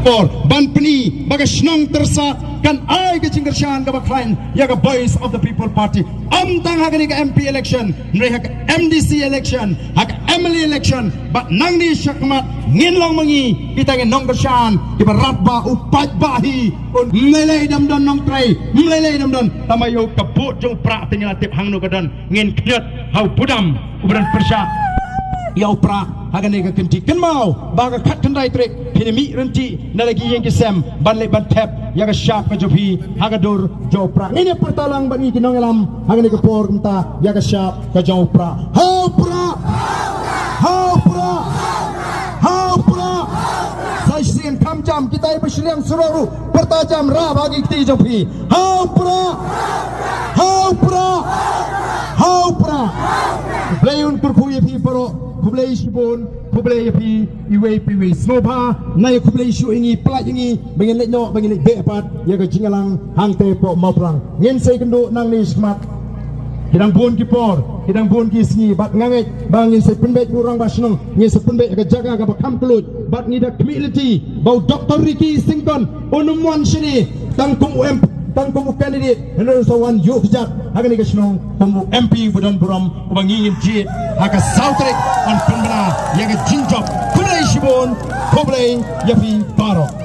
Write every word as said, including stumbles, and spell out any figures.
por ban pyni ba ka shnong Tyrsad kan ai ka jingkyrshan kaba khlaiñ ïa ka Voice of the People Party. Ym tang ha kane ka M P election, hynrei ha ka M D C election, ha ka M L A election, bad nangne shakhmat ngin long ma ngi kita ki nongkyrshan kiba rat ba u paidbah hi un ym lei lei dam don nongtrei, ym lei lei dam don. Tama ïa u ka vote jong u Prah te ngi la tip hangno ka don, ngin khñiot ha u budam uba don pyrshah ïa u Prah ha kane ka kynti. Kynmaw ba ka khatkhyndai tarik phin mih ryntih na la ki ïing ki sem ban leit ban thep ïa ka shap ka jong phi ha ka dur jong u Prah. Ngin ïa pyrta lang bad ngi ki nongïalam ha kane ka por kumta ïa ka shap ka jong u Prah. Ha u Prah! Ha u Prah! Ha u Prah! Sa shisien kham jam, kita kiba shiliang surok ruh pyrta jam, rah bha ki kti jong phi. Ha u Prah! Ha u Prah! Ha u Prah! Blei un kyrkhu ïa phi baroh, khublei shibun, khublei ïa phi iwei pa iwei. Sngewbha na ïa khublei shuh ïa ngi, pyllait ïa ngi ba ngin leit noh, ba ngin leit beh pat ïa ka jingïalang hangtei hapoh Mawprang. Ngin sa ïakynduh nangne shakhmat. Ki dang bun ki por, ki dang bun ki sngi, bad nga ngeit ba ngin sa pynbeit u rangbah shnong, ngin sa pynbeit ha ka jaka kaba kham kylluid, bad ngi da khmih lynti ba u Doctor Ricky Syngkon un ym wan shane tang kum u M P, tang kum u candidate, hynrei un sa wan ïuh kjat ha kane ka shnong kum u M P ba don burom, uba ngi ngin jied ha ka saw tarik ban pynbna ïa ka jingjop. Khublei shibun, khublei ïa phi baroh.